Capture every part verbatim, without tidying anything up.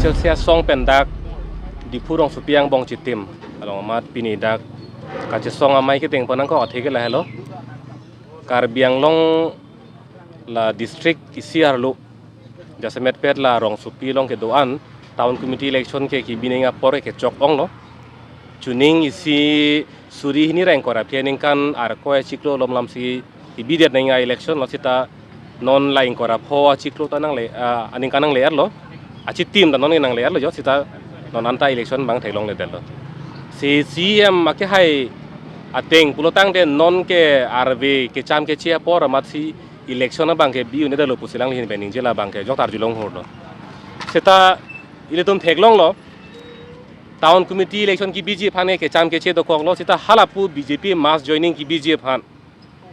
Sia song pen dak Diphu rongsopi angbong chitim along amat pini dak kachesong amei kedeng ponang ko athe ke lahelo. Karbi Anglong la district isi arlo jasemet pet la rongsopi along kedo-an town committee election ke kibi neng apor ke chok onglo. Chuning isi suri hini ra ingkoi ra phli aningkan arko achiklo lom lam si kibi det neng a-election lo sita non la ingkoi ra pho achiklo ta nangle, ah, aningkan nangle-erlo. Achitim ta non ke nangle-erlo jo sita non anta election abang theklongledetlo. Si C E M akehai ateng pulotangte non ke arve kecham keche apor amat si election abang ke bi un-edetlo pusi alangli ahin pen ningje labang ke jok tarjulong hurlo. Sita ilitum theklonglo town committee election kibiji aphan ke kecham keche dokoklo sita halapu B J P mass joining kibiji aphan.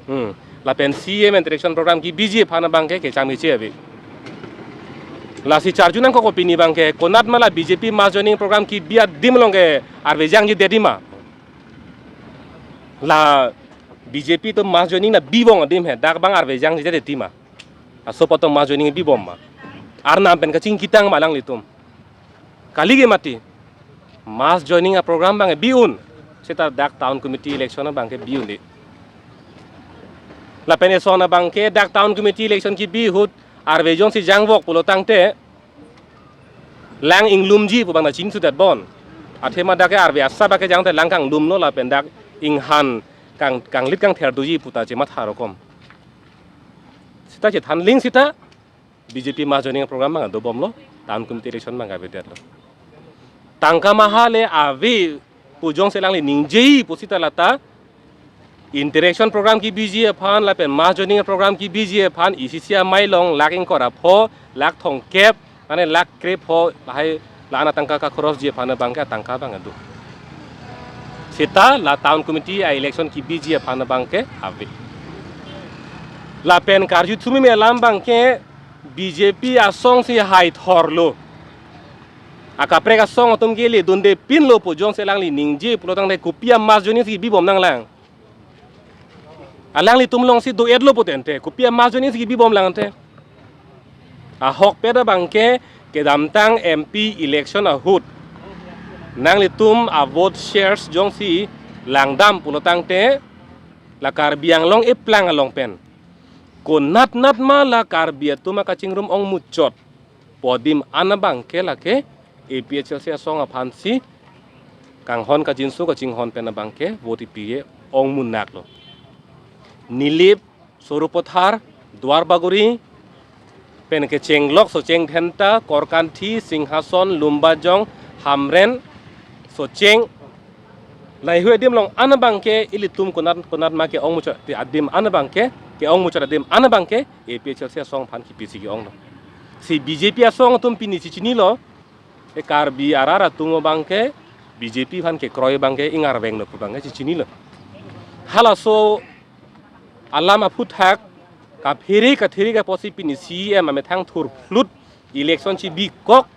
Hmm. Lapen C M interaction program kibiji aphan abang ke kecham keche ave. Lasi charju nangkok pini abang ke konat ma la B J P mass joining program kibi adim along ke arve jangjedet ma. La B J P atum mass joining na bibom adim he dak abang arve jangjedet ma. Aso poto mass joining bibom ma. Arnam pen kachingkitang ma alanglitum. Kali ke mati. Mass joining a-program abang bi un. Sita dak town committee election abang ke bi un-e. Lapen eson abang ke dak town committee election kibi ahut arve jongsi jangvok pulotangte lang inglumji pu abang ta chingsudet bon. Athema dak ke arve asap ake jangte lang kanglumlo lapen dak inghan kang, kanglit kangther doji pu ta chematha rokom. Sita chethan ling sita B J P mass joining program abang dobomlo, town committee election abang avedetlo. Tangka maha le ave pu jongsi alangli ningje pu sita lata interaction program kibiji aphan lapen mass joining program kibiji aphan isi isi amei along lakh ingkoi ra pho, lakh thomkep, mane lakh krepho lahai la-an atangka kakhoros ji aphan abang ke atangka abang do. Sita la town committee a-election kibiji aphan abang ke ave. Lapen karju thumi me alam abang ke B J P asong si hai thorlo. Akaprek asong atum ke le dunde pinlo pu jongsi alangli ningje pulotangte kopi a-mass joining si bibom nanglang. Alanglitum along si do-etlo putente kopi a-mass joining si bibom lang te. Ahokpet abang ke kedamtang M P election ahut nanglitum a-vote shares jongsi langdam pulotangte la Karbi Anglong eplang along pen konatnat ma la Karbi atum akachingrum ongmuchot pu adim an abang ke lake A P H L C asong aphan si kanghon kajinso kachinghon pen abang ke vote ipi ke ongmunaklo. Nilip, Sarupathar, Duarbagori, pen kechenglok Socheng Dhenta, Korkanthi, Singhason, Lumbajong, Hamren, Socheng, lahai adim along an abang ke ilitum konat konat ma ke-ongmuchot adim an abang ke, ke-ongmuchot adim an abang ke A P H L C asong aphan kipisi ke-onglo. Si B J P asong atum pini chichinilo, e Karbi arat atum abang ke B J P aphan kekroi abang ke ingarvenglo pu abang ke chichinilo. Halaso alam aphuthak kaphere kathere ke apotsi pini C E M amethang thurphlut election chibikok,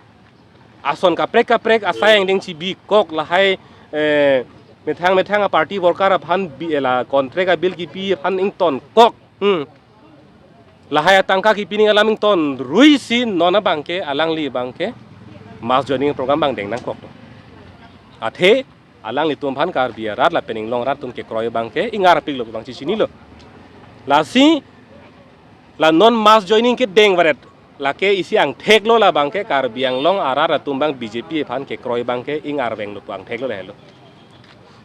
ason kaprek kaprek asai angdeng chibikok lahai, eh, methang methang a-party worker aphan bi-, la contract a-bill kipi aphan ingtonkok. Hmm. Lahai atangka kipi ning alam ingtonrui si non abang ke alangli abang ke mass joining program abang deng nangkoklo. Athe alanglitum aphan Karbi arat lapen inglong arat atum kekroi abang ke ingarpiklo pu abang chichinilo. Lasi la non mass joining kedeng varet lake isi angtheklo labang ke Karbi Anglong arat atum abang B J P aphan kekroi abang ke ingarvenglo pu angtheklo lahelo.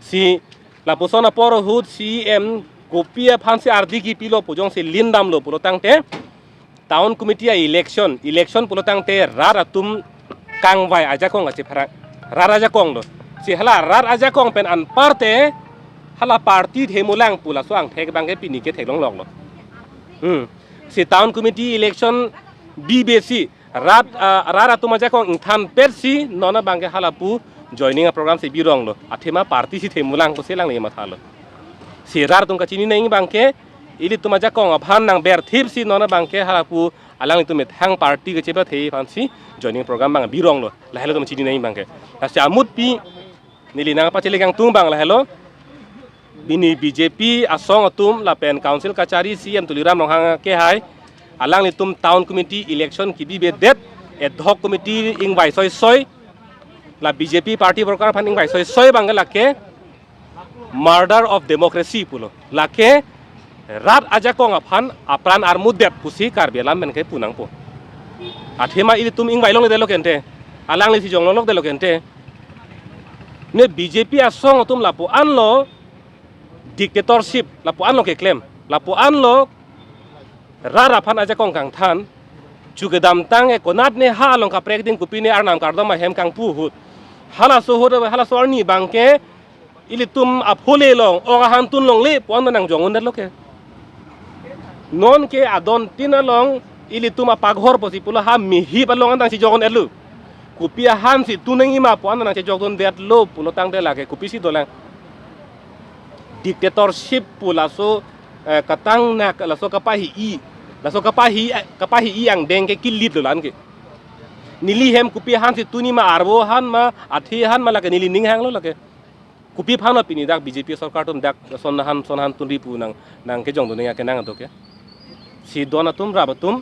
Si lapuson apor ahut C E M kopi aphan si ardi kipilo pu jongsi lindamlo pulotangte town committee a-election, election pulotangte rat atum kangvai ajakong kachepharang, rat ajakong lo. Si hala rat ajakong pen anparte hala party themulang pu laso angthek abang ke pini ke theklongloklo. Hmm. Si town committee election bibesi rat, ah, rat atum ajakong ingthanpet si non abang ke halapu joining a-program si bironglo. Athema party si themulang pusi alangli mathalo. Si rat atum kachini nang abang ke ilitum ajakong aphan nangberthip si non abang ke halapu alanglitum methang party kachepathe aphan si joining program abang bironglo. Lahelo atum chini nang abang ke. Lasi amutpi neli nangpachele kangtung abang lahelo. Pini B J P asong atum lapen council kachari C E M Tuliram Ronghang akehai alanglitum town committee election kibibedet ad hoc committee ingvai soi soi, la B J P party worker aphan ingvai soi soi abangke lake murder of democracy pulo. Lake rat ajakong aphan apran armudet pusi Karbi alam pen ke pu nangpo. Athema ilitum ingvai longledetlo kente. Alanglisi jong longlokdetlo kente. Ne B J P asong atum lapu-anlo dictatorship, lapu-anlo keklem, lapu-anlo rat aphan ajakong kangthan, chu kedamtang e konat ne ha along kaprek ding, kopine arnam kardom ahem kangpu ahut. Halaso ahut, halaso arni abangke ilitum aphole along, ok ahan tun longle pu-an nangjong-undetlo ke. Non ke adon tin along ilitum apaghor pusi pulo ha mihip along an nangchejok-un-etlo. Kopi ahan si tun nangjima pu-an nangchejok-un-detlo pulo tangte lake kopisi dolang. Dictatorship pu laso, eh, katang nak laso kapahi-i. Laso kapahi, kapahi-i angdeng ke kilitlo la-an ke. Neli hem kopi ahan si tun nangjima, arvo ahan ma, athe ahan ma lake neli ning hanglo lake. Kopi aphanlo pini dak B J P sorkar atum dak son ahan, son ahan tunri pu nang, nangkejongdun nangji akenang do ke. Si don atum rap atum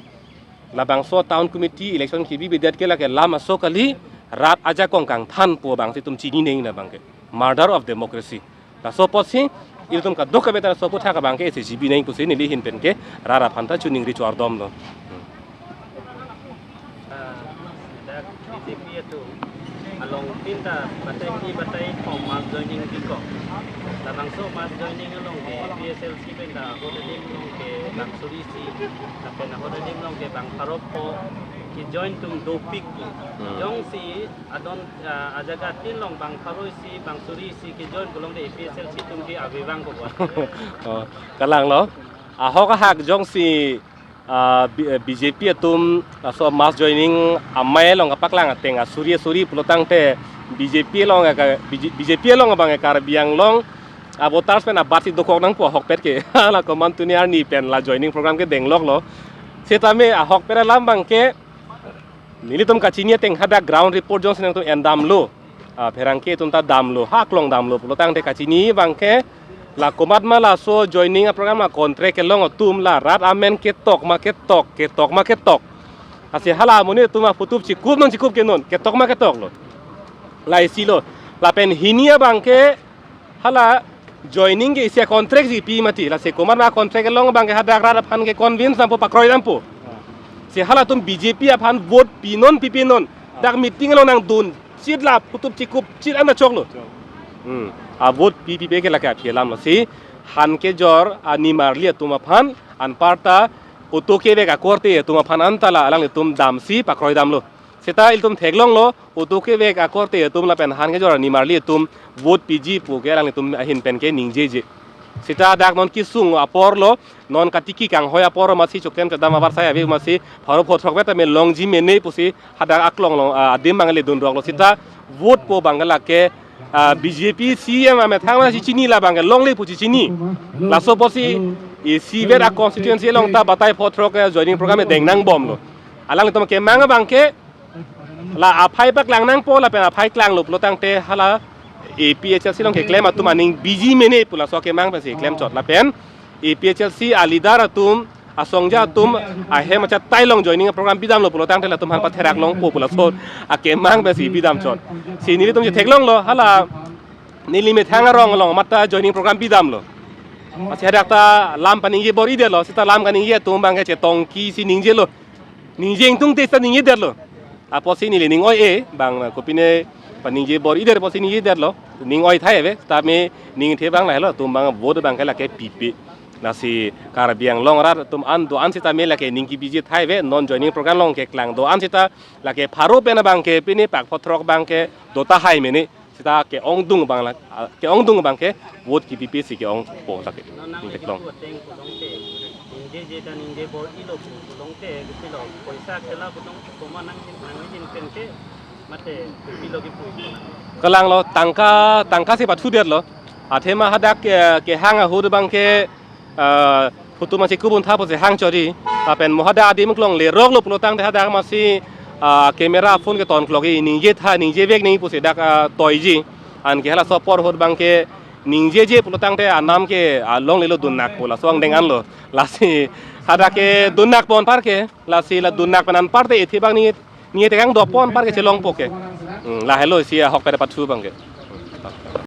labangso town committee election kebibidet ke lake lam aso kali, rat ajakong kangthan pu abang si itum chini nangji labang ke. Murder of democracy. Laso apotsi ilitum kadokave ta laso aphuthak abangke isi jibi nangji pusi neli ahin pen ke rat aphan ta choningri choardomlo. Hmm. Ah, dak B J P atum along pinta batai ni batai thom mass joining bikok. Labangso mass joining along ke A P H L C pinta ahut adim along ke bang suri isi, lapen ahut adim along ke bang pharo pho, kejoin atum dopik. Hmm. Jongsi adon, ah, ajaga tin along bang pharo isi, bang suri isi kejoin pulote A P H L C atum ke avevang ko bo. Oh, kalanglo. Ahok ahak jongsi, ah, B-, eh, B J P atum laso mass joining amei along kapaklang ateng asuri asuri pulo tangte B J P along ka, B J, B J P along abang Karbi Anglong avoters pen abat si dokok nangpo ahokpet ke. La komantunerni pen la joining program ke dengloklo. Setame ahokpet alam abangke nelitum kachini ateng hadak ground report jongsi nangtum endamlo, ah, pherangke atum ta damlo, ha aklong damlo pulo tangte kachini abangke la komat ma laso joining aprogram a-contract kelong atum la rat amen ketok ma ketok, ketok ma ketok. Lasi hala amonit atum aphutup chikup non chikup ke non, ketok ma ketoklo. La isilo. Lapen hini abangke hala joining ke isi a-contract si pi mati. Lasi komat ma contract kelong abangke hadak rat aphan ke convince dampo, pakroi dampo. Si halatum B J P aphan vote pinon pipinon. Dak meeting along nangdun chit la phutup chikup chit anda choklo. Hmm. A-vote pi pipe ke lake aphi alamlo. Si han kejor animarli atum aphan anparta auto kevek akorte atum aphan anta la alanglitum damsi pakroi damlo. Seta ilitum theklonglo, auto kevek akorte atum lapen han kejor animarli atum vote piji pu ke alanglitum ahin pen ke ningjeje. Seta dak non kesung aporlo, non katiki kanghoi apor amatsi choklem chedam avarsai ave amatsi pharo pho throkvet tame longji mene pusi hadak aklong along, ah, adim abang le dunroklo. Seta vote pu abang lake, ah, B J P C E M amethang amatsi chini labang ke longle pu chechini. Laso apotsi isivet a-constituency along ta batai pho throk, eh, joining program deng nangbomlo. Alanglitum kemang abangke la aphai paklang nangpo lapen aphai klanglo pulo tangte hala A P H L C along keklem atum aning biji mene pu laso kemang pensi klemchot lapen A P H L C a-leader atum, asongja atum ahem achatai along joining program bidamlo pulo tangte latum aphan patherak longpo pu laso akemang pensi bidamchot. Si nelitum chetheklonglo hala neli methang arong along mata joining program bidamlo. Lasi hadak ta lam paningje bor-idetlo, seta lam kaningje atum abangke chetongki si ningjelo. Ningje ingtungte seta ningjedetlo. Apotsi neli ning oi-e, bang, kopine paningje bor-idet apotsi ningjedetlo. Ning oi thai ave, tame ningthe abang lahelo, atum abang vote abangke lake pipe. Lasi Karbi Anglong arat atum an do-an seta me lake ning kebiji thai ave, non joining program along keklang do-an seta lake pharo pen abangke pine pak pho throk abangke do tahai mene. Seta ke-ongdung abang la, ah, ke-ongdung abangke vote kepipe si ke-ongpo lake. Non nang ningteklong. Lagi tu ateng pulong te, ningjeje ta ningje bor-ilo pu pulong te, kepilo, poisa kela pulong, komat nang, nang ningje pen ke, mate, kepilo kepu. Kalanglo, tangka, tangka si pathudetlo. Athema hadak ke, kehang ahut abangke, ah, photo amatsi kubun tha pusi hangchot-i. Lapen mo hadak adim klong leroklo pulo tangte hadak amatsi, ah, camera phone keton klok-i ningje tha, ningjevek nangji pusi dak, ah, toiji. Anke halaso apor ahut abangke ningjeje pulo tangte anam ke, ah, longlelo dunnakpo laso angdeng anlo. Lasi hadak ke dunnakpo anpar ke, lasi la dunnak pen anparte ethi abang ni Ni tekang dopon par kechelongpo ke. Hmm, lahelo isi ahok pada pathu abang ke.